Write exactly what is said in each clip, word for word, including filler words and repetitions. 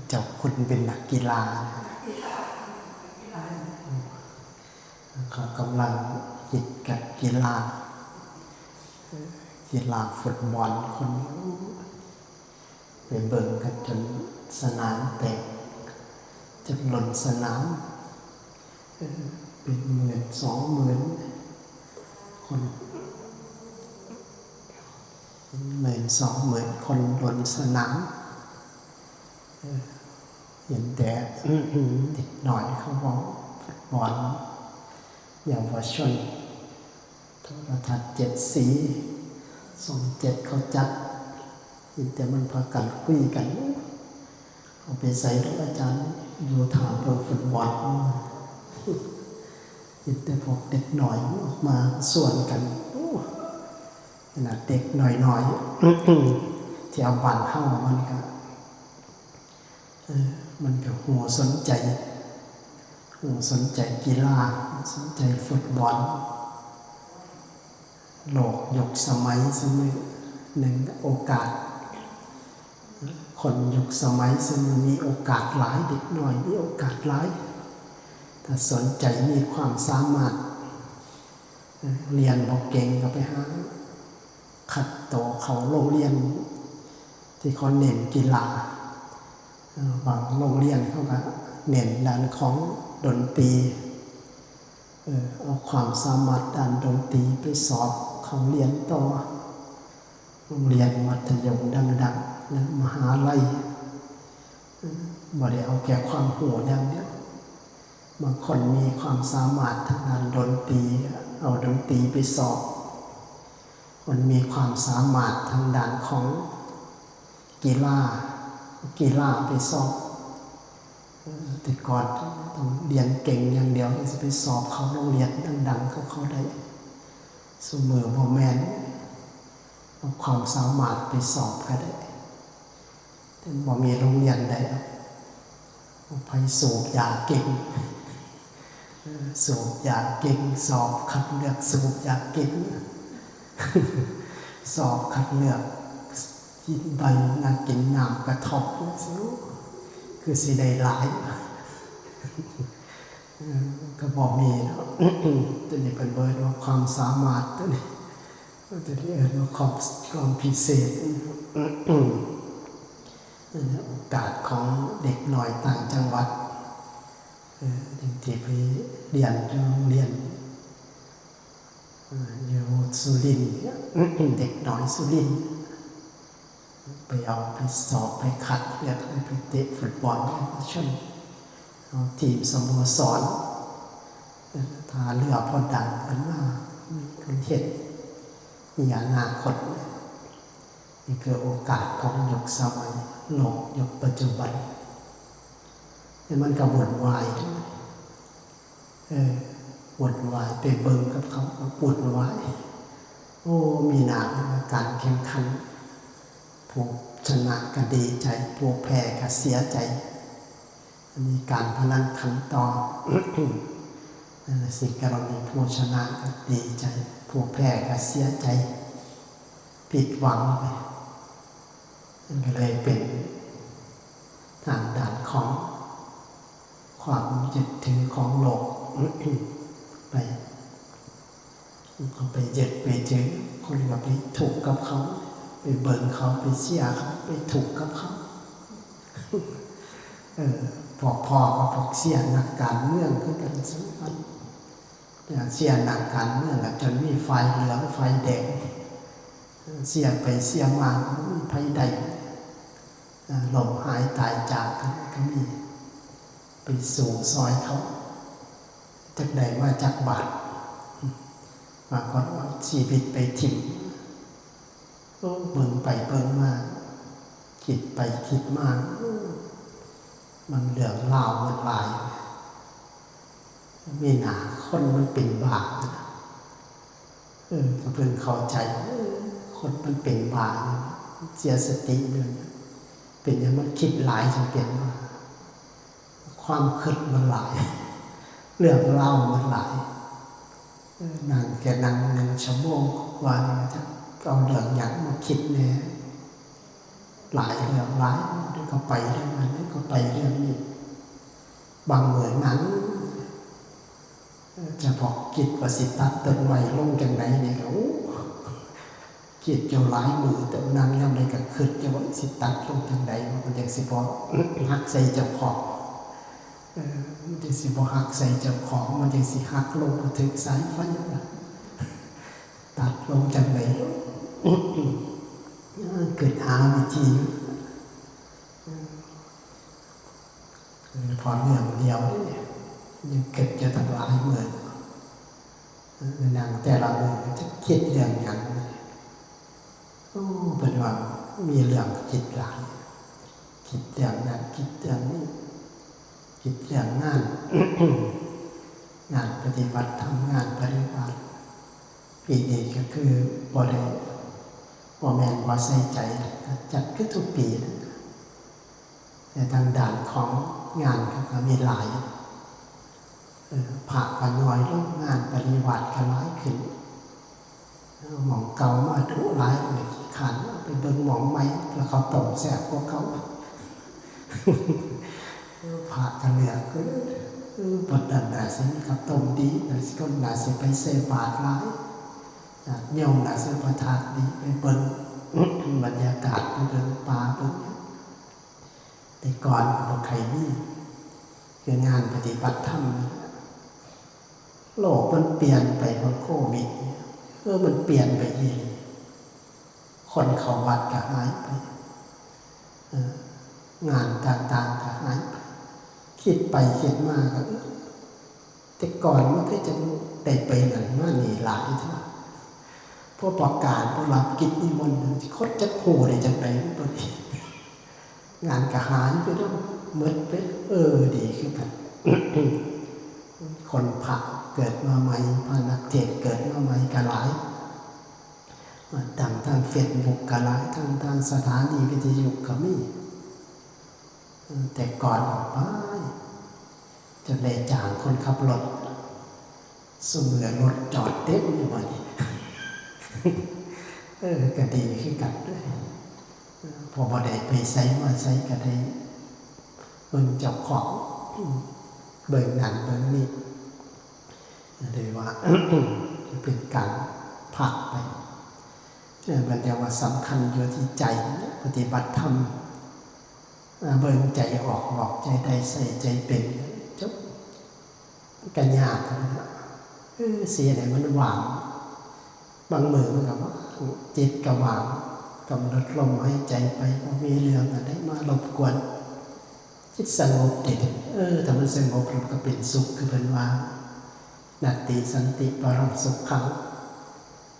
เจ้าคุณเป็นนักกีฬานะ เขากำลังฮิตกับกีฬา กีฬาฟุตบอลคนนี้ ไปเบิ่งกันจนสนามแตก จนล้นสนาม เออ เป็นหมื่นสองหมื่นคน หมื่นสองหมื่นคนล้นสนาม เออ เห็นแต่ เด็กน้อยเขาเว้าฟุตบอลเยาวชน โทรทัศน์เจ็ดสี ช่องเจ็ดเขาจัด เห็นแต่มันพากันคุยกัน เอาไปใส่ดอกอาจารย์ อยู่ท่าเบิ่งฟุตบอล เห็นแต่พวกเด็กน้อยออกมาชวนกัน โอ้ ขนาดเด็กน้อยๆ แถวบ้านเฮามันก็ เออ มันก็ฮู้สนใจ ฮู้สนใจกีฬา ฮู้สนใจฟุตบอล โลกยุคสมัยซุมื้อหนึ่งโอกาส คนยุคสมัยซุมื้อมีโอกาสหลาย เด็กน้อยมีโอกาสหลาย ถ้าสนใจมีความสามารถ เออ เรียนบ่เก่งก็ไปหา คัดโตเข้าโรงเรียนที่เขาเน้นกีฬา เอ่อ บางโรงเรียนเขาก็เน้นด้านของดนตรี เอ่อ เอาความสามารถด้านดนตรีไปสอบเข้าเรียนต่อ โรงเรียนมัธยมดังๆ หรือมหาลัย เอ่อ บ่ได้เอาแค่ความรู้อย่างเดียว บางคนมีความสามารถทางด้านดนตรี เอาดนตรีไปสอบ คนมีความสามารถทางด้านของกีฬา กีฬาไปสอบ เอ่อ แต่ก่อนต้องเรียนเก่งอย่างเดียว ถึงสิไปสอบเข้าโรงเรียนดังๆ ของเขาได้ ซุมื้อบ่แม่น เอาความสามารถไปสอบก็ได้ แต่บ่มีโรงเรียนใดหรอก ไผสูบยาเก่ง เออ สูบยาเก่ง สอบคัดเลือกสูบยาเก่ง สอบคัดเลือกกินใบ นักกินน้ำกระท่อม คือสิได้หลาย เออ ก็บ่มีเนาะ ตัวนี้เพิ่นเอิ้นว่าความสามารถ ตัวนี้ ตัวนี้เอิ้นว่าความ ความพิเศษ นั่นแหละ โอกาสของเด็กน้อยต่างจังหวัด เออ ที่ไปเรียนอยู่โรงเรียน เออ อยู่สุรินทร์เนี่ย เด็กน้อยสุรินทร์ ไปเอา ไปสอบ ไปคัดเลือก ไปเตะฟุตบอลเยาวชน เอาทีมสโมสร เออ ถ้าเรือพอดังขึ้นมา มีคนเฮ็ดมีอนาคต นี่คือโอกาสของยุคสมัย โลกยุคปัจจุบัน แต่มันก็วุ่นวาย เออ วุ่นวาย ไปเบิ่งกับเขาก็วุ่นวาย โอ้ มีหน้าการแข่งขัน ผู้ชนะก็ดีใจ ผู้แพ้ก็เสียใจ มีการพนันขันต่อ เออ สิกรณีผู้ชนะก็ดีใจ ผู้แพ้ก็เสียใจ ผิดหวังไป มันก็เลยเป็นทางด้านของความยึดถือของโลก ไป ก็ไปยึดไปถือ คนก็ไปถูกกับเขา ไปเบิ่งเขา ไปเชียร์เขา ไปถูกกับเขา เออ พอๆ กับพวกเชียร์นักการเมืองคือกัน สำคัญ เชียร์นักการเมืองอะ จนมีฝ่ายเหลืองฝ่ายแดง เชียร์ไปเชียร์มาก็มีไผได้ เอ่อ ล้มหายตายจากกันก็มี ไปสู้ซอยเขา จักได้มาจักบาท บางคนเอาชีวิตไปถิ่ม โอ้ เบิ่งไปเบิ่งมา คิดไปคิดมา โอ้ มันเรื่องราวมันหลาย มีหน้าคนมันเป็นบ้า เออ ก็เพิ่งเข้าใจ เออ คนมันเป็นบ้าเนี่ย เสียสติเลย เป็นหยังมันคิดหลายจังเป็นบ้า ความคิดมันหลาย เรื่องเล่ามันหลาย เออ นั่งแค่นั่งหนึ่งชั่วโมงกว่านี่ มันจะเอาเรื่องหยังมาคิดแน่ หลายเรื่องหลายเรื่อง เดี๋ยวก็ไปเรื่องนั้น เดี๋ยวก็ไปเรื่องนี้ บางมื้อนั่ง เออ เฉพาะคิดว่าสิตัดต้นไม้ลงจั่งใดนี่ก็ โอ้ คิดอยู่หลายมื้อ แต่นั่งยามใดก็คิดอยู่ว่าสิตัดลงจั่งใด มันจั่งสิบ่หักใส่เจ้าของ เออ มันจั่งสิบ่หักใส่เจ้าของ มันจั่งสิหักลงมาถึงสายไฟ ตัดลงจั่งใด คิดหาวิธี เออ พอเรื่องเดียวนี่ยังคิดอยู่ตั้งหลายมื้อ เออ นั่งแต่ละมื้อจะคิดเรื่องหยัง โอ้ เพิ่นว่ามีเรื่องคิดหลาย คิดเรื่องนั้น คิดเรื่องนี้ คิดเรื่องงาน งานปฏิบัติธรรม งานปริวาส ปีนี้ก็คือบ่ได้ บ่แม่นบ่ใส่ใจ จัดคือทุกปีนะ แต่ทางด้านของงานก็ ก็มีหลาย เออ พระก็น้อยลง งานปริวาสก็หลายขึ้น เออ หม่องเก่ามาดุหลายเลย ขี้คร้านไปเบิ่งหม่องใหม่ แล้วข้าวต้มแซ่บกว่าเก่า เออ พระก็เลือก เออ เออ บ่อนนั้นน่าสิมีข้าวต้มดี น่าสิ คนน่าสิไปใส่บาตรหลาย ญาติโยมน่าสิประทานดี ไปเบิ่งบรรยากาศ ไปเบิ่งป่า เบิ่งหยัง แต่ก่อนก็บ่ค่อยมี คืองานปฏิบัติธรรมนี่แหละ โลกมันเปลี่ยนไปเพราะโควิดเนี่ย เออ มันเปลี่ยนไปอีหลี คนเข้าวัดก็หายไป เออ งานต่างๆก็หายไป คิดไปคิดมาก็ เออ แต่ก่อนมันคือจั่งได้ไปนั่นมานี่หลายเทื่อ พอประกาศ พอรับกิจนิมนต์ คนจักฮู้ได้จั่งใด มันบ่ดี งานก็หายไปแล้ว หมดไป เออ ดีคือกัน คนพระเกิดมาใหม่ พระนักเทศน์เกิดมาใหม่ก็หลาย มาตั้งทางเฟซบุ๊กก็หลาย ทั้งทางสถานีวิทยุก็มี เออ แต่ก่อนก็ไป จนได้จ้างคนขับรถ ซุมื้อรถจอดเต็มอยู่บัดนี้ เออ ก็ดีคือกันเด้อ เออ พอบ่ได้ไปไสมาไสก็ได้เบิ่งเจ้าของ เบิ่งนั่นเบิ่งนี่ เรียกว่า เป็นการพักไป เออ มันเรียกว่าสำคัญอยู่ที่ใจนะ ปฏิบัติธรรม อ่า เบิ่งใจออก บอกใจได้ ใส่ใจเป็น จบ มันก็ยากนะ เออ สิให้มันว่าง บางมื้อมันก็ว่าง จิตก็ว่าง กำหนดลมหายใจไป บ่มีเรื่องอันใดมารบกวน จิตสงบเด้ เออ ถ้ามันสงบแล้วมันก็เป็นสุข คือเพิ่นว่า นัตติสันติปะรังสุขัง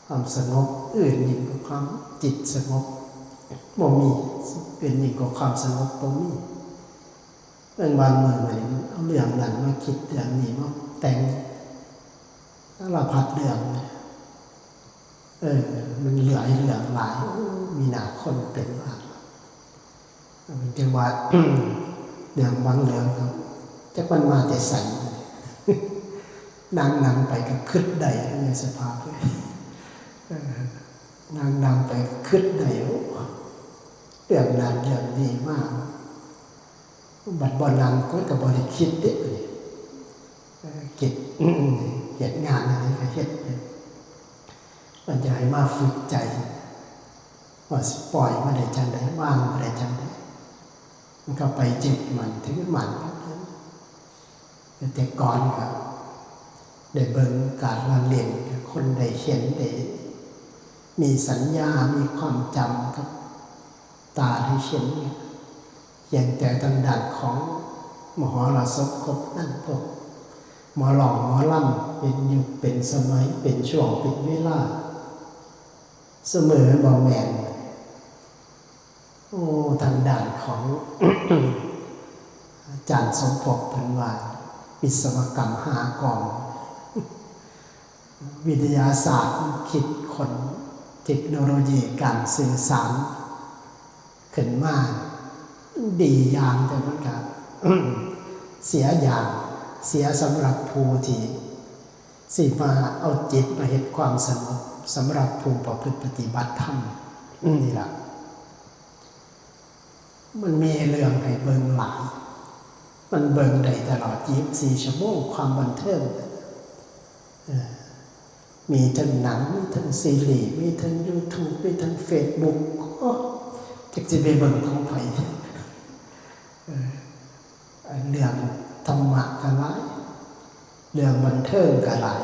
ความสงบอื่นยิ่งกว่าความจิตสงบบ่มี อื่นยิ่งกว่าความสงบบ่มี เรื่องบางมื้อมันเอาเรื่องนั้นมาคิด เรื่องนี้มาแต่ง สารพัดเรื่อง เออ มันหลายเรื่องหลาย โอ้ มีหน้าคนเป็นบ้า มันจั่งว่า เรื่องบางเรื่องครับ จักมันมาแต่ไส นั่งๆไปก็คิดได้ ในสภาพเลยเออ นั่งๆไปก็คิดได้ โอ้ เรื่องนั้นเรื่องนี้มา บัดบ่นั่งก็ ก็บ่ได้คิดเด้ เออ คิด เฮ็ดงานอันนี้ก็เฮ็ดไป มันจะให้มาฝึกใจ ว่าสิปล่อยมาได้จั่งใด วางมาได้จั่งใด มันก็ไปยึดมั่นถือมั่นแบบนั้น แต่ก่อนก็ได้เบิ่งการละเล่น คนได้เห็น ได้มีสัญญา มีความจำกับตาได้เห็น อย่างแต่ทางด้านของมหรสพ ครบนั่นพวกหมอร้องหมอลำ เป็นยุคเป็นสมัย เป็นช่วงเป็นเวลา ซุมื้อมันบ่แม่น โอ้ ทางด้านของ อาจารย์สมภพเพิ่นว่า วิศวกรรมห้ากอง วิทยาศาสตร์มันคิดค้นเทคโนโลยีการสื่อสารขึ้นมา ดีอย่าง แต่มันก็ เสียอย่าง เสียสำหรับผู้ที่ สิมาเอาจิตมาเฮ็ดความสงบ สำหรับผู้ประพฤติปฏิบัติธรรม อืม นี่ล่ะ มันมีเรื่องให้เบิ่งหลาย มันเบิ่งได้ตลอดยี่สิบสี่ชั่วโมง ความบันเทิง เออ มีทั้งหนัง มีทั้งซีรีส์ มีทั้งยูทูบ มีทั้งเฟซบุ๊ก โอ้ จักสิไปเบิ่งของไผ เออ เรื่องธรรมะก็หลาย เรื่องบันเทิงก็หลาย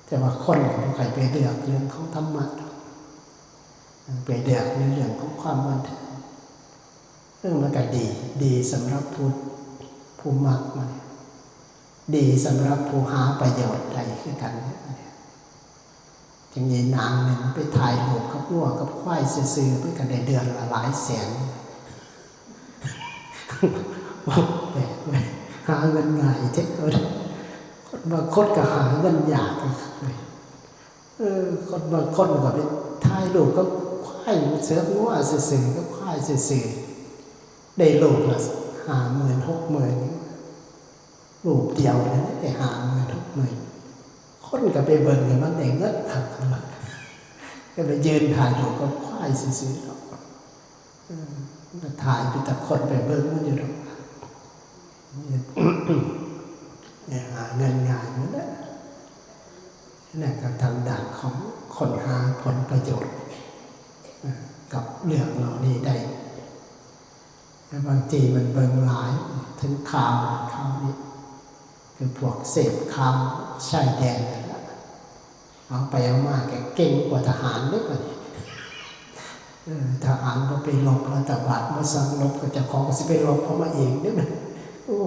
แต่ว่าคนก็บ่ค่อยไปเลือกเรื่องของธรรมะดอก ไปเลือกในเรื่องของความบันเทิง เออ มันก็ดี ดีสำหรับผู้ ผู้มักมัน ดีสำหรับผู้หาประโยชน์ได้คือกัน จั่งอีนางหนึ่งไปถ่ายรูปกับงัวกับควายซื่อๆ มันก็ได้เดือนละหลายแสน แปลกเว้ย หาเงินง่ายแท้ คนบางคนก็หาเงินยากเว้ย เออ คนบางคนก็ไปถ่ายรูปกับควาย เสืองัวซื่อๆ กับควายซื่อๆ ได้รูปละห้าหมื่น หกหมื่น รูปเดียวนั่นได้ห้าหมื่น หกหมื่น คนก็ไปเบิ่งนี่มันได้เงินคัก ก็ไปยืนถ่ายรูปกับควายซื่อๆ ดอก เออ มันก็ถ่ายไปแต่คนไปเบิ่งมันอยู่ดอก เนี่ย เนี่ย หาเงินง่ายมันแหละ นั่นก็ทางด้านของคนหาผลประโยชน์ เอ่อ กับเรื่องเหล่านี้ได้ แต่บางทีมันเบิ่งหลาย ถึงข่าว ข่าวนี้ คือพวกเสพข่าวชายแดนนั่นแหละ เอาไปเอามาก็เก่งกว่าทหารเด้บัดนี้ เออ ทหารบ่ไปรบ รัฐบาลบ่สั่งรบ ก็เจ้าของก็สิไปรบเอามาเองเด้บัดนี้ โอ้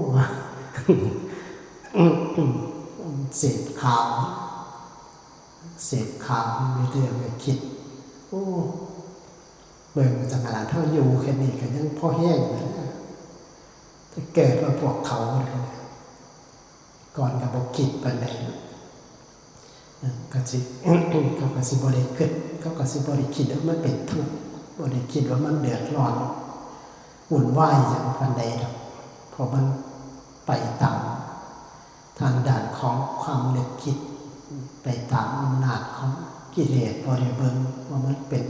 เสพข่าว เสพข่าวมันมีเรื่องให้คิด โอ้ เบิ่งจังขนาดเฮาอยู่แค่นี้ก็ยังพอแฮงอยู่นะ แต่เกิดว่าพวกเขาเนี่ย ก่อนก็บ่คิดปานใดเนาะ เออ ก็สิ เขาก็สิบ่ได้คิด เขาก็สิบ่ได้คิดว่ามันเป็นทุกข์ บ่ได้คิดว่ามันเดือดร้อน วุ่นวายหยังปานใดดอก เพราะมันไปตามทางด้านของความนึกคิด ไปตามอำนาจของกิเลส บ่ได้เบิ่งว่ามันเป็น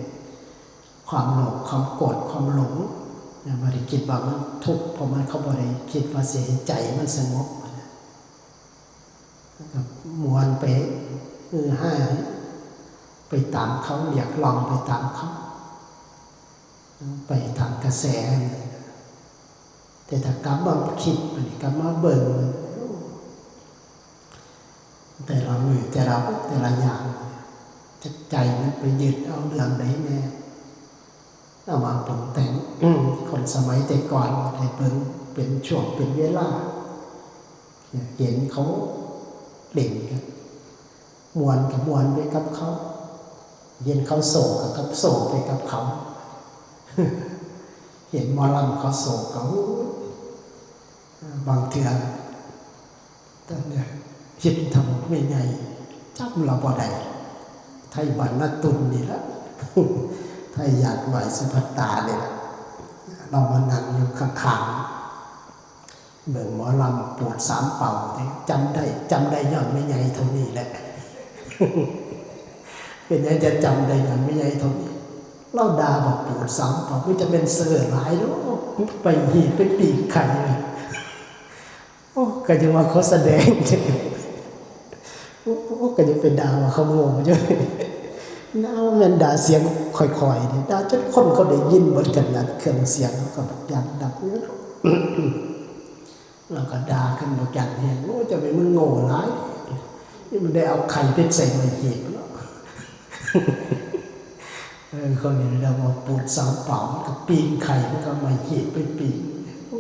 ความโลภ ความโกรธ ความหลง บ่ได้คิดว่ามันทุกข์ เพราะมัน เขาบ่ได้คิดว่าสิให้ใจมันสงบ ก็ม่วนไป ฮือฮา ไปตามเขา เรียกร้องไปตามเขา ไปตามกระแส แต่ถ้ากลับมาคิด บัดนี้กลับมาเบิ่ง แต่ละมื้อ แต่ละ แต่ละอย่าง จักใจมันไปยึดเอาเรื่องใดแน่ เอามาปรุงแต่ง คนสมัยแต่ก่อนให้เบิ่งเป็นช่วงเป็นเวลา เห็นเขาเล่นกัน ม่วนก็ม่วนไปกับเขา เห็นเขาโศกก็กับโศกไปกับเขา เห็นหมอลำเขาโศกก็ โอ้ย บางเทื่อ ตอนนี้คิดทำแม่ใหญ่ จำเราบ่ได้ ไทบ้านนาตุ่นนี่ละ ไทญาติน้อยสุภัตตานี่ละ เรามานั่งอยู่ข้างๆ เบิ่งหมอลำปูดสามเป่านี่ จำได้ จำได้ย้อนแม่ใหญ่เท่านี้แหละ เป็นหยังจะจำได้ย้อนแม่ใหญ่เท่านี้ ลาวด่าบักปูดสามเป่า มีแต่แม่นเซอหลายเนาะ ไปหีบไปปีกไข่ โอ้ ก็ยังว่าเขาแสดง โอ้ ก็ยังไปด่าว่าเขาโง่อยู่ น่าแม่นด่าเสียงค่อยๆ นี่ ด่าจนคนเขาได้ยินเบิด ขนาดเครื่องเสียงเขาก็บ่อยากดัง แล้วก็ด่ากันบ่อยากแฮง โอ้ เจ้าแม่นมึงโง่หลาย นี่มันได้เอาไข่ไปใส่ไม้หีบเนาะ เออ เขานี่เรียกว่าปูดสามเป่า มันก็ปีกไข่ มันก็ไม้หีบไปปีก โอ้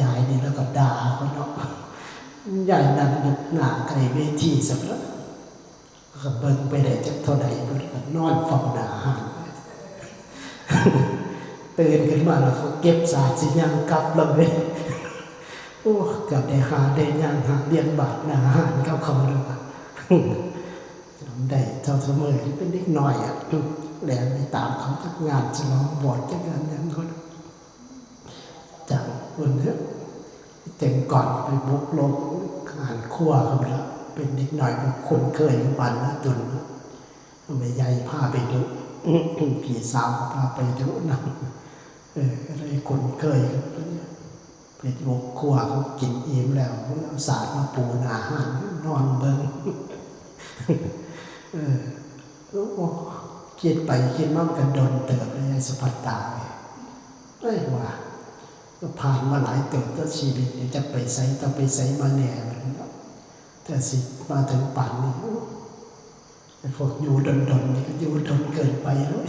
ยายนี่แล้วก็ด่าเขาเนาะ ยายนั่งอยู่หน้าไกลเวทีซะแล้ว ก็เบิ่งไปได้จักเท่าใด เพิ่นก็นอนเฝ้าหน้าห้าน ตื่นขึ้นมาแล้วเขาเก็บสากสิย่างกลับแล้วเว้ย โอ้ ก็ได้หาได้ย่างหาเลียนบาทหน้าห้านกับเขาแล้วว่ะ จำได้เท่าเสมอที่เป็นเด็กน้อยอะ แล่นไปตามเขาจักงานฉลองโบสถ์จักงานหยังเขา จากคนเดียว เต็มก่อนไปบุกลบงานครัวเขาไปแล้ว เป็นเด็กน้อยก็คุ้นเคยอยู่บ้านนาตุ่น แม่ใหญ่พาไปดู พี่สาวก็พาไปดูนำ เออ เลยคุ้นเคยกับตัวเนี้ย ไปอยู่ครัวเขากินอิ่มแล้ว เอาสาดมาปูหน้าห้าน นอนเบิ่ง เออ โอ้ คิดไปคิดมามันก็โดนเติบเลย ไอ้สุภัตตาเนี่ย เอ้ย ว่า ก็ผ่านมาหลายเติบ ตัวชีวิตเนี่ย จะไปไสต่อไปไสมาแน่ แต่สิมาถึงป่านนี้ โอ้ ไอ้พวกอยู่ดนๆ นี่ก็อยู่ดนเกินไปแล้ว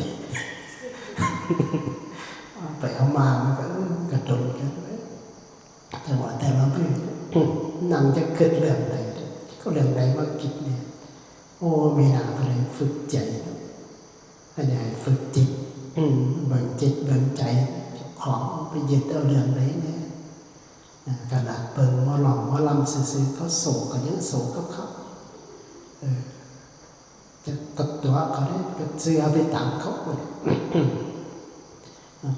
เอาไปเอามามันก็ เออ มันก็ดนเกินไป จังหวะแต่ละมื้อ นั่งจะคิดเรื่องใด ก็เรื่องใดมาคิดเนี่ย โอ้ มีหน้าผู้ใดฝึกใจเนาะ อันนี้ให้ฝึกจิต อืม เบิ่งจิตเบิ่งใจ เจ้าของไปยึดเอาเรื่องใดเนี่ย อ่า ขนาดเบิ่งหมอลำ หมอลำซื่อๆ เขาโศกก็ยังโศกกับเขา เออ จะกดตัวเขาได้ ก็เชื่อไปตามเขาหมด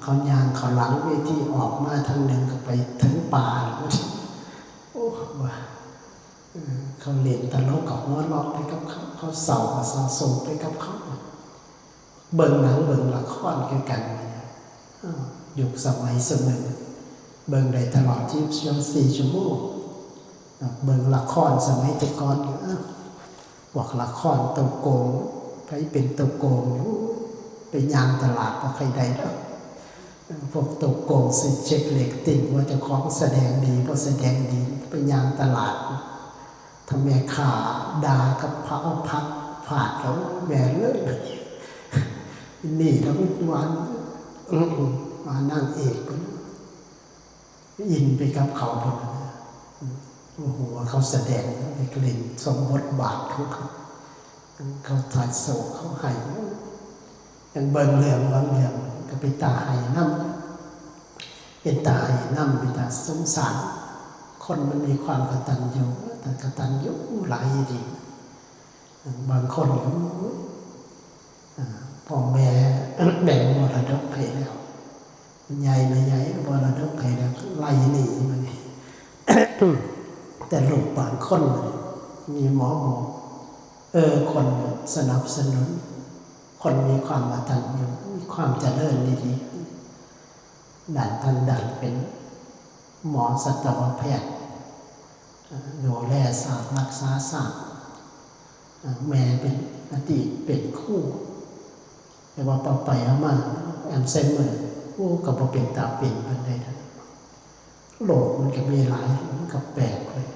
เขาย่างเขาหลังเวทีออกมาทางหนึ่งก็ไปถึงป่าแล้ว โอ้ ว่า เออ เขาเล่นตลกก็หัวเราะไปกับเขา เขาเศร้าก็เศร้าโศกไปกับเขา เบิ่งหนังเบิ่งละครคือกัน อ้าว ยุคสมัยสมัย เบิ่งได้ตลอดยี่สิบสี่ชั่วโมง เบิ่งละครสมัยแต่ก่อน อ้าว พวกละครตัวโกง ไผเป็นตัวโกงเนี่ย โอ้ย ไปย่างตลาดบ่ค่อยได้ดอก พวกตัวโกงสิเช็คเรตติ้งว่าเจ้าของแสดงดีบ่แสดงดี ไปย่างตลาด ถ้าแม่ค้าด่ากับพระเอาผักผาดแล้ว แม่นเลย นี่แล้วมันหวาน อื้อหือ หวานนางเอกพุ่น อินไปกับเขาพุ่นนะ โอ้โห เขาแสดง เด็กเล่นสมบทบาทของเขา เขาถ่ายโศกเขาไห้ ยังเบิ่งเรื่องบางเรื่องก็เป็นตาไห้นำ เป็นตาไห้นำ เป็นตาสงสาร คนมันมีความกตัญญู แต่กตัญญูหลายดี บางคนก็ อ่า พ่อแม่แบ่งมรดกให้แล้ว ใหญ่ไม่ใหญ่ มรดกให้แล้ว ไล่หนีมันนี่ แต่ลูกบางคนมันนี่ มีหมอบอก เออ คนสนับสนุน คนมีความกตัญญู มีความเจริญดีๆ ดัน ท่านดันเป็นหมอสัตวแพทย์ เอ่อ ดูแลช้าง รักษาช้าง เอ่อ แม่เป็นอดีตเป็นครู แต่ว่าพอไปเอามา อัลไซเมอร์ โอ้ ก็บ่เป็นตาเป็นปานใดนะ โรคมันก็มีหลาย มันก็แปลกเลย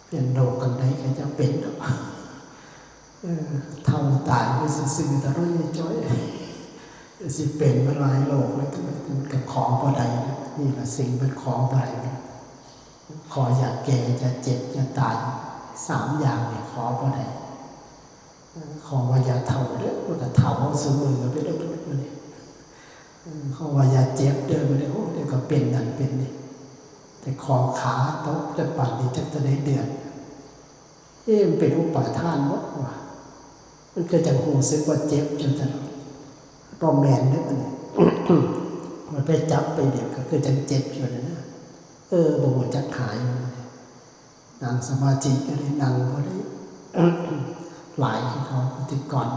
เป็นโรคกันใดก็จะเป็นดอก เออ เฒ่าตายไปซื่อๆ แต่เรายังจ้อย สิเป็นมาหลายโรคแล้ว มันก็ขอบ่ได้นะ นี่ล่ะสิ่งมันขอบ่ได้นะ ขออย่าแก่ อย่าเจ็บ อย่าตาย สามอย่างนี่ขอบ่ได้ ขอว่าอย่าเฒ่าเด้อ มันก็เฒ่าซุมื้อไปเรื่อยๆ มื้อนี้ ขอว่าอย่าเจ็บเด้อ มื้อนี้ โอ้ เดี๋ยวก็เป็นนั่นเป็นนี่ แต่ขอขาตก แต่ป่านนี้จักเท่าใดเดือน เอ๊ะ มันเป็นอุปาทานบ่วะ มันก็จังรู้สึกว่าเจ็บอยู่ตลอด บ่แม่นเด้อ อันนี้ มันไปจับไปเดี๋ยวก็คือจังเจ็บอยู่นั่นนะ เออ บ่รู้จักหาย นั่งสมาธิก็ได้ นั่งบ่ได้ หลายคือเขาปฏิกรณ์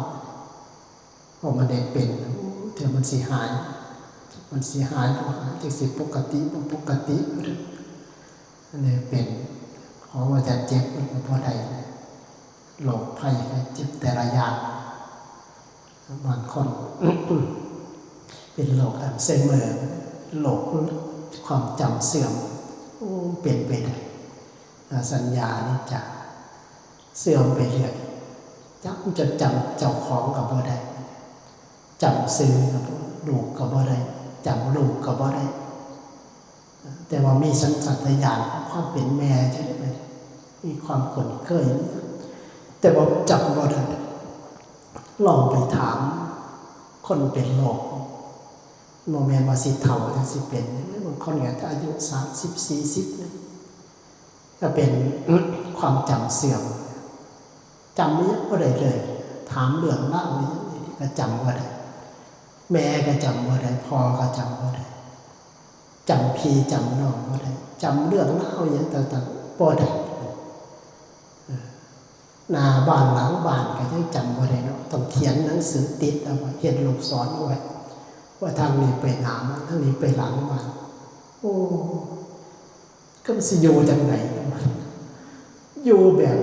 พอมันได้เป็น โอ้ เดี๋ยวมันสิหาย มันสิหายบ่หาย จักสิปกติบ่ปกติ อันนี้เป็น ขอว่าอย่าเจ็บ มันก็บ่ได้ โรคภัยไข้เจ็บแต่ละอย่าง บางคน เป็นโรคอัลไซเมอร์ โรคความจำเสื่อม โอ้ เป็นไปได้ อ่า สัญญานี่จะเสื่อมไปเรื่อย จำ จนจำเจ้าของก็บ่ได้ จำชื่อก็บ่ ลูกก็บ่ได้ จำลูกก็บ่ได้ แต่ว่ามีสัญชาตญาณของความเป็นแม่จั่งซี้ มีความคุ้นเคย แต่ว่าจำบ่ได้ ลองไปถามคนเป็นโรค บ่แม่นว่าสิเฒ่าจั่งสิเป็น บางคนก็อายุสามสิบ สี่สิบ เนี่ย ก็เป็นความจำเสื่อม จำอิหยังบ่ได้เลย ถามเรื่องราวอิหยังนี่ก็จำบ่ได้ แม่ก็จำบ่ได้ พ่อก็จำบ่ได้ จำพี่จำน้องบ่ได้ จำเรื่องราวอิหยังต่างๆ บ่ได้ เออ หน้าบ้านหลังบ้านก็ยังจำบ่ได้เนาะ ต้องเขียนหนังสือติดเอาไว้ เฮ็ดลูกศรเอาไว้ ว่าทางนี้ไปหน้ามัน ทางนี้ไปหลังมัน โอ้ ก็มันสิอยู่จังได๋ อยู่แบบ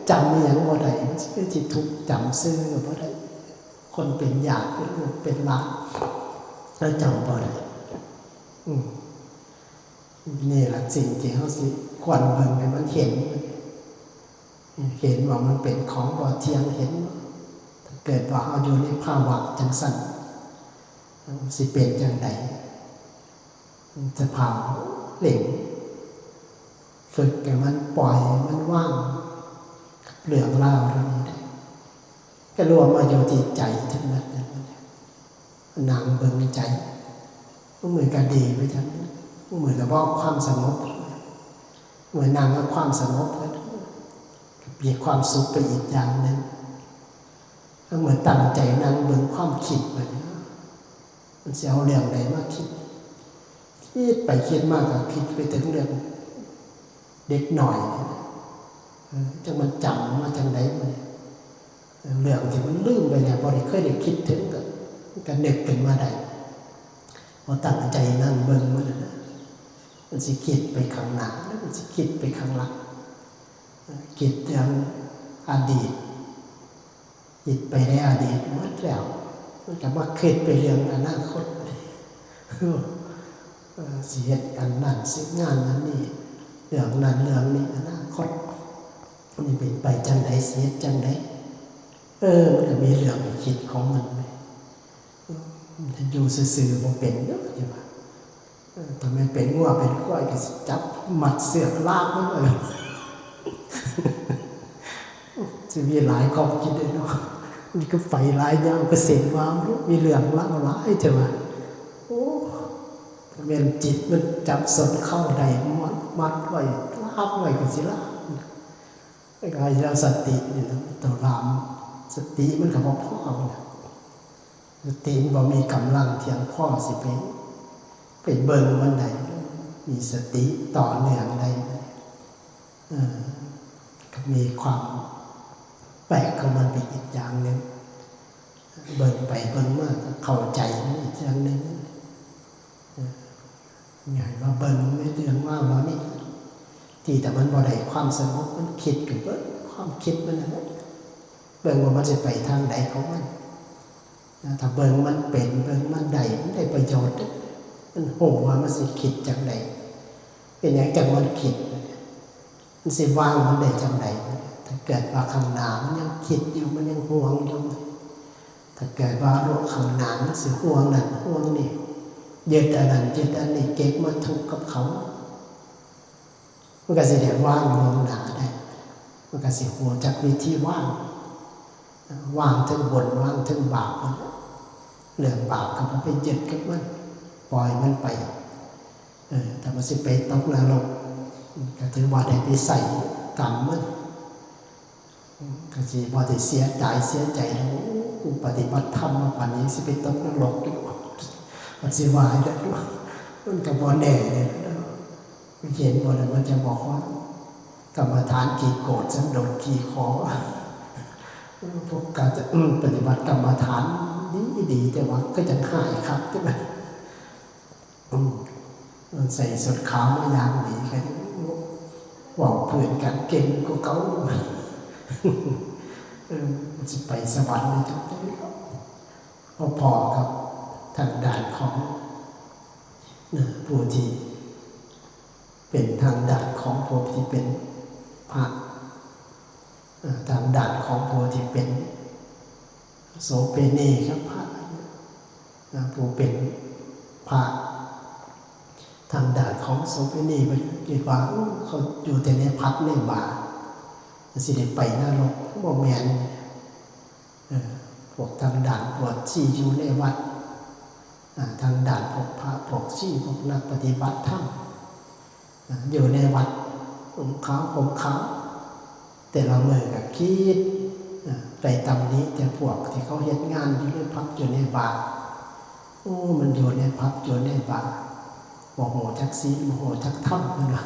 จำอิหยังบ่ได้ มันสิคือสิทุกข์ จำชื่อก็บ่ได้ คนเป็นญาติ เป็นลูก เป็นหลาน แล้วจำบ่ได้ อืม นี่ล่ะสิ่งที่เฮาสิควรเบิ่งให้มันเห็น เห็นว่ามันเป็นของบ่เที่ยง เห็นว่าถ้าเกิดว่าเฮาอยู่ในภาวะจั่งซั้น มันสิเป็นจั่งใด สภาพเร่ง ฝึกให้มันปล่อย ให้มันวางกับเรื่องราวเหล่านี้ได้ ก็รวมมาอยู่ที่ใจทั้งหมดนั่นแหละ นั่งเบิ่งใจ มื้อก็ดีไปจั่งนั้น มื้อก็บ่ความสงบ มื้อนั่งก็ความสงบ ก็มีความสุขไปอีกอย่างหนึ่ง มื้อตั้งใจนั่งเบิ่งความคิดบัดนี้ มันสิเอาเรื่องใดมาคิด คิดไปคิดมาก็คิดไปถึงเรื่องเด็กน้อยนี่นะ เออ จักมันจำมาจั่งใดบัดนี้ เรื่องที่มันลืมไปแล้ว บ่ได้เคยได้คิดถึง ก็ ก็นึกขึ้นมาได้ พอตั้งใจนั่งเบิ่งมันน่ะนะ มันสิคิดไปข้างหน้า แล้วมันสิคิดไปข้างหลัง คิดเรื่องอดีต คิดไปในอดีตหมดแล้ว มันก็มาคิดไปเรื่องอนาคต เออ สิเฮ็ดอันนั้น สิงานอันนี้ เรื่องนั้นเรื่องนี้ อนาคต มันเป็นไปจั่งใด สิเฮ็ดจั่งใด เออ มันก็มีเรื่องให้คิดของมัน เออ มันจะอยู่ซื่อๆ บ่เป็นเด้อ นี่ว่า เออ ถ้าแม่นเป็นงัวเป็นควายก็สิจับมัดเสือกลากมันไว้ สิมีหลายความคิดเลยเนาะ นี่ก็ไปหลายอย่าง ก็เส้นว่ามีเรื่องเล่าหลายเถอะว่า โอ้ ถ้าแม่นจิตมันจับสนเข้าได้ มัด มัดไว้ ลากไว้ก็สิลาก คล้ายๆ สตินี่นะ ตัวลาม สติมันก็บ่พอนะ สติมันบ่มีกำลังเพียงพอสิไป ไปเบิ่งมันได้ มีสติต่อเนื่องได้ เออ ก็มีความแปลกของมันไปอีกอย่างหนึ่ง เบิ่งไปเบิ่งมาก็เข้าใจมันอีกอย่างหนึ่ง เออ ให้มาเบิ่งในเรื่องราวเหล่านี้ ที่แต่มันบ่ได้ความสงบ มันคิดก็เบิ่งความคิดมันนั่นแหละ เบิ่งว่ามันสิไปทางใดของมัน นะ ถ้าเบิ่งมันเป็น เบิ่งมันได้ มันได้ประโยชน์ มันฮู้ว่ามันสิคิดจั่งใด เป็นหยังจั่งมันคิด มันสิวางมันได้จั่งใด ถ้าเกิดว่าข้างหน้ามันยังคิดอยู่ มันยังห่วงอยู่ ถ้าเกิดว่าโลกข้างหน้ามันสิห่วงนั่นห่วงนี่ ยึดอันนั้นยึดอันนี้ เก็บมาทุกข์กับเขา มันก็สิได้วางล่วงหน้าได้ มันก็สิฮู้จักวิธีวาง วางเทิงบุญ วางเทิงบาปนั่นแหละ เรื่องบาปก็บ่ไปยึดกับมัน ปล่อยมันไป เออ ถ้ามันสิไปตกนรก ก็ถือว่าได้ไปใช้กรรมมัน ก็สิบ่ได้เสียดายเสียใจแล้ว โอ้ กูปฏิบัติธรรมมาปานนี้ สิไปตกนรกอยู่ มันสิว่าจั่งใด๋ มันก็บ่แน่เด้ เห็นบ่ล่ะ มันจะบอกว่ากรรมฐานขี้โกรธ สันโดษขี้ขอ พวกการจะ อืม ปฏิบัติกรรมฐานดีๆ แต่ว่าก็ยังหายคัก ใช่ไหม อืม มันใส่ชุดขาวมาอย่างดี ก็ยังเว้าพื้นกันเก่งกว่าเก่า เออ มันสิไปสวรรค์เลยจังใด๋ พอๆ กับทางด้านของ นะ ผู้ที่เป็นทางด้านของผู้ที่เป็นพระ เอ่อ ทางด้านของผู้ที่เป็นโสเภณีกับพระ นะ ผู้เป็นพระทางด้านของโสเภณี เพิ่นคิดว่า อู้ เขาอยู่แต่ในผับในบาร์ สิได้ไปนรก บ่แม่น เอ่อ พวกทางด้านบวชชีอยู่ในวัด อ่า ทางด้านพวกพระพวกชี พวกนักปฏิบัติธรรม อ่า อยู่ในวัด นุ่งขาวห่มขาว แต่ละมื้อก็คิด อ่า ไปตำหนิแต่พวกที่เขาเฮ็ดงานอยู่ในผับอยู่ในบาร์ โอ้ มันอยู่ในผับอยู่ในบาร์ บ่ฮู้จักศีล บ่ฮู้จักธรรม เพิ่นว่า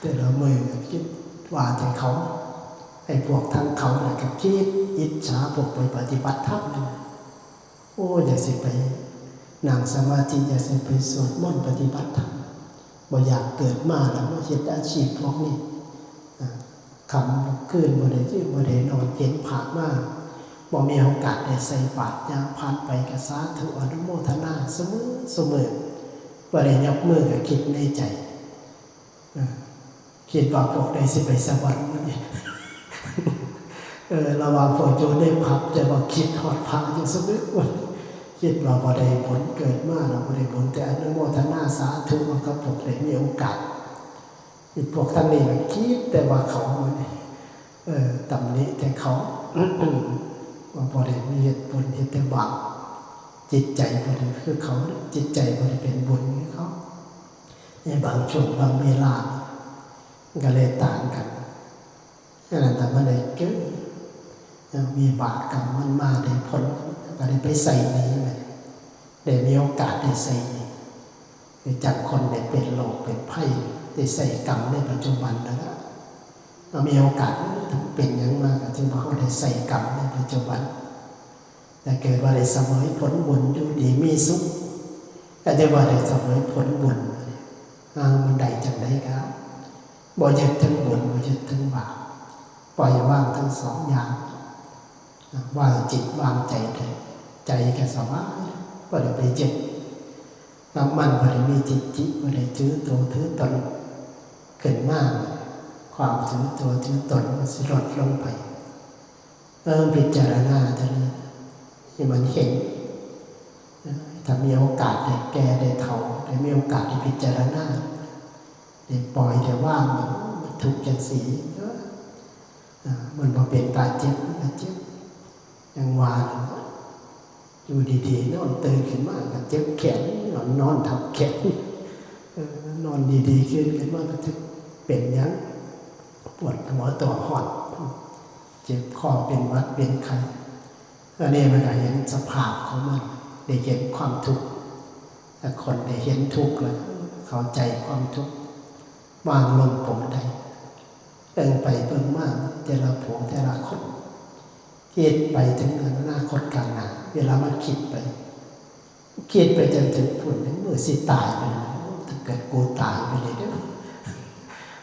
แต่ละมื้อก็คิดว่าแต่เขา ไอ้พวกทางเขาน่ะก็คิดอิจฉาพวกไปปฏิบัติธรรมนั่นน่ะ โอ้ อยากสิไป นั่งสมาธิ อย่าสิไปสวดมนต์ปฏิบัติธรรม บ่อยากเกิดมาแล้วมาเฮ็ดอาชีพพวกนี้ อ่า ค่ำคืนบ่ได้ยืนบ่ได้นอน เห็นพระมา บ่มีโอกาสได้ใส่บาตร ย่างผ่านไปก็สาธุอนุโมทนาเสมอเสมอ บ่ได้ยกมือก็คิดในใจ เออ คิดว่าพวกใดสิไปสวรรค์มื้อนี้ เออ ระหว่างพวกอยู่ในผับ แต่ว่าคิดฮอดพระอยู่เสมอ คิดว่าบ่ได้บุญ เกิดมาแล้วบ่ได้บุญ แต่อนุโมทนาสาธุกับพวกได้มีโอกาส อีพวกทางนี้น่ะคิดแต่ว่าเขามื้อนี้ เออ ตำหนิแต่เขา ว่าบ่ได้มีเฮ็ดบุญ เฮ็ดแต่บาป จิตใจบ่ได้คือเขา จิตใจบ่ได้เป็นบุญคือเขา ในบางช่วงบางเวลา ก็เลยต่างกัน อันนั้นน่ะมันได้เกิด มีบาปกรรมมันมาได้ผล ก็ได้ไปใส่หนี้มัน ได้มีโอกาสได้ใส่หนี้ คือจังคนได้เป็นโรคเป็นภัย ได้ใส่กรรมในปัจจุบันนั่นล่ะ เอามีโอกาส เออ เป็นหยังมาก็ถือว่าเราได้ใส่กรรมในปัจจุบัน แต่เกิดว่าได้เสวยผลบุญอยู่ดีมีสุข ก็ถือว่าได้เสวยผลบุญ อ่า มันได้จังใดก็ บ่ยึดถึงบุญ บ่ยึดถึงบาป ปล่อยวางทั้งสองอย่าง อ่ะ วางจิตวางใจได้ ใจก็สบาย บ่ได้ไปยึด แล้วมันบ่ได้มีทิฏฐิ บ่ได้ถือตัวถือตนขึ้นมา ความถือตัวถือตนมันสิลดลงไป เออ พิจารณาเท่านี้ ให้มันเห็น เออ ถ้ามีโอกาสได้แก่ได้เฒ่า ได้มีโอกาสได้พิจารณา ได้ปล่อยได้วาง มันทุกข์จังซี้ เออ อ่า มันบ่เป็นตาเจ็บ มันก็เจ็บ อย่างว่านั่นน่ะ อยู่ดีๆ นอนตื่นขึ้นมาก็เจ็บแขน นอน นอนทับแขน เออ นอนดีๆ ขึ้นขึ้นมาก็จะเป็นหยัง ปวดหัวตัวร้อน เจ็บคอ เป็นหวัดเป็นไข้ อันนี้มันก็เห็นสภาพของมัน ได้เห็นความทุกข์ ถ้าคนได้เห็นทุกข์แล้ว เข้าใจความทุกข์ วางลงปลงได้ เบิ่งไปเบิ่งมา แต่ละผู้แต่ละคน คิดไปถึงอนาคตข้างหน้า เวลามันคิดไป คิดไปจนถึงพุ้น มื้อสิตายไปแล้ว ถ้าเกิดกูตายไปเลยเด้อ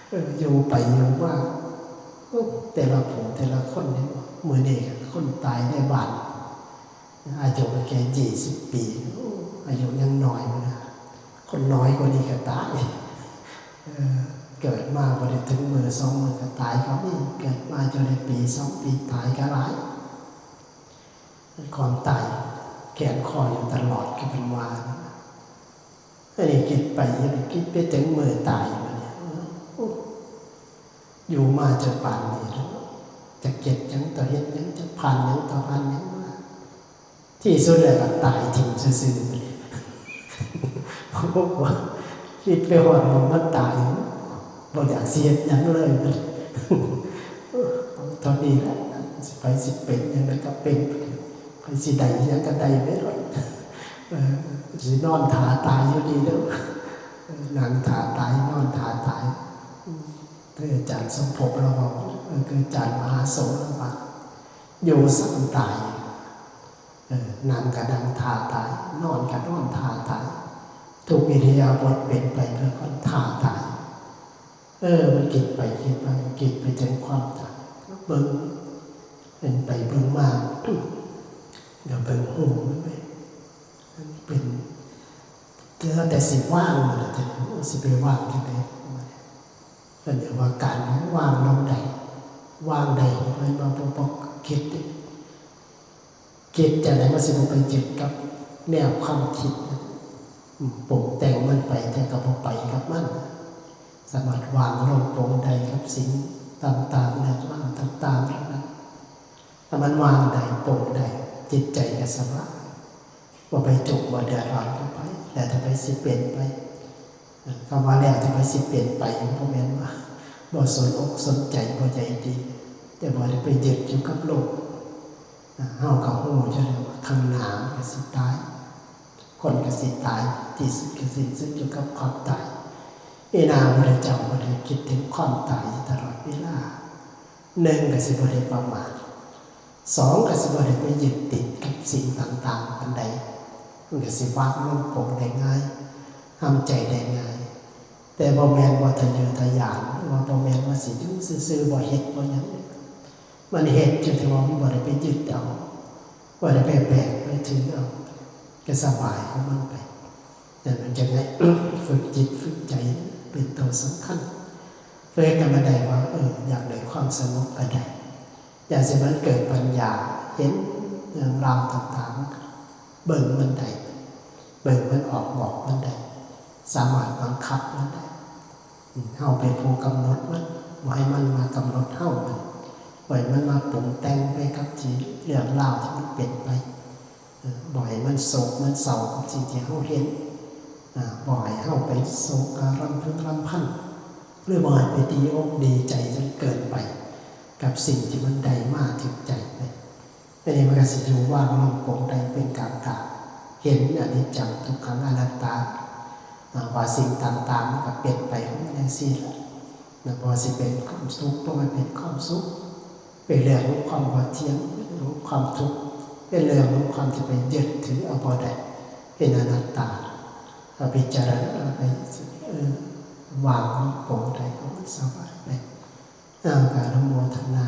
เออ อยู่ไปอยู่มา โอ้ แต่ละผู้แต่ละคนเนี่ย มื้อนี้คนตายในบ้าน อายุก็แค่ยี่สิบปี โอ้ อายุยังน้อยอยู่นะ คนน้อยกว่านี้ก็ตาย เออ เกิดมาบ่ได้ถึงมื้อสองมื้อก็ตายก็มี เกิดมาจนได้ปีสองปีตายก็หลาย ความตายแขวนคออยู่ตลอด คือเพิ่นว่านะ อันนี้คิดไป อย่าไปคิดไปถึงมื้อตายบัดนี้ โอ้ อยู่มาจนปานนี้แล้ว จะเฮ็ดหยัง ต่อเฮ็ดหยัง จะผ่านหยัง ต่อผ่านหยังมา ที่สุดแล้วก็ตายถิ่มซื่อๆ บัดนี้ คิดไปฮอดหม่องมันตาย บ่อยากสิเฮ็ดหยังเลยบัดนี้ เท่านี้แหละ ไผสิเป็นหยังไดก็เป็น ไผสิได้หยังก็ได้ไปโลด เออ สินอนท่าตายอยู่นี่เด้อ เออ นั่งท่าตาย นอนท่าตาย อืม คืออาจารย์สมภพลาวเว้า เออ คืออาจารย์มหาโสลาวว่า อยู่ซ้ำตาย เออ นั่งก็นั่งท่าตาย นอนก็นอนท่าตาย ทุกอิริยาบถเป็นไปเพื่อความท่าตาย เออ มันคิดไปคิดมา คิดไปถึงความตาย เบิ่ง เบิ่งไปเบิ่งมา เดี๋ยวเบิ่งฮู้มันไป มันเป็น เหลือแต่สิวางมันล่ะ ทีนี้ โอ้ สิไปวางจั่งใด๋ เพิ่นเรียกว่าการวางลงได้ วางได้ มันบ่ บ่ บ่คิด คิดจั่งใด๋มันสิบ่ไปยึดกับแนวความคิด อืม ปรุงแต่งมันไป แต่ก็บ่ไปกับมัน สามารถวางลงปลงได้กับสิ่งต่างๆ เรื่องราวต่างๆ เหล่านั้น ถ้ามันวางได้ ปลงได้ จิตใจก็สบาย บ่ไปทุกข์บ่เดือดร้อนกับไผ แล้วแต่ไผสิเป็นไป คำว่าแล้วแต่ไผสิเป็นไป บ่แม่นว่าบ่สนอกสนใจ บ่ใยดี แต่บ่ได้ไปยึดอยู่กับโลก เฮาก็ฮู้อยู่แล้วว่าข้างหน้ามันก็สิตาย คนก็สิตาย ที่สุดก็สิ้นสุดอยู่กับความตาย นี่นะ พระพุทธเจ้าบ่ได้คิดถึงความตายอยู่ตลอดเวลา หนึ่งก็สิบ่ได้ประมาท สองก็สิบ่ได้ไปยึดติดกับสิ่งต่างๆ ปานใด มันก็สิวางลงปลงได้ง่าย ทำใจได้ง่าย แต่บ่แม่นว่าทะเยอทะยาน หรือว่าบ่แม่นว่าสิอยู่ซื่อๆ บ่เฮ็ดบ่หยัง มันเฮ็ดอยู่ แต่ว่ามันบ่ได้ไปยึดเอา บ่ได้ไปแบกไปถือเอา ก็สบายของมันไป แต่มันจะได้ ฝึกจิตฝึกใจเป็นตัวสำคัญ ฝึกกันมาได้ว่า เออ อยากได้ความสงบก็ได้ อยากสิมันเกิดปัญญา เห็นเรื่องราวต่างๆ เบิ่งมันได้ เบิ่งมันออก บอกมันได้ สามารถบังคับมันได้ อืม เฮาเป็นผู้กำหนดมัน บ่ให้มันมากำหนดเฮามัน บ่ให้มันมาปรุงแต่งไปกับที่เรื่องราวที่มันเป็นไป เออ บ่ให้มันโศกมันเศร้ากับสิ่งที่เฮาเห็น อ่า บ่ให้เฮาไปโศกรำพึงรำพัน หรือบ่ให้ไปดีอกดีใจจนเกินไป กับสิ่งที่มันได้มาถึงใจไป อันนี้มันก็สิอยู่ว่างลงปลงได้เป็นกลางๆ เห็นอนิจจังทุกขังอนัตตา อ่า ว่าสิ่งต่างๆ มันก็เป็นไปของมันจั่งซี้ล่ะ นะ บ่ว่าสิเป็นความสุข บ่ว่าเป็นความสุข เป็นเรื่องของความบ่เที่ยง เป็นเรื่องของความทุกข์ เป็นเรื่องของความที่ไปยึดถือเอาบ่ได้ เป็นอนัตตา เอาพิจารณาไป เออ วางลงปลงได้ก็มันสบายไป อ่า การอนุโมทนา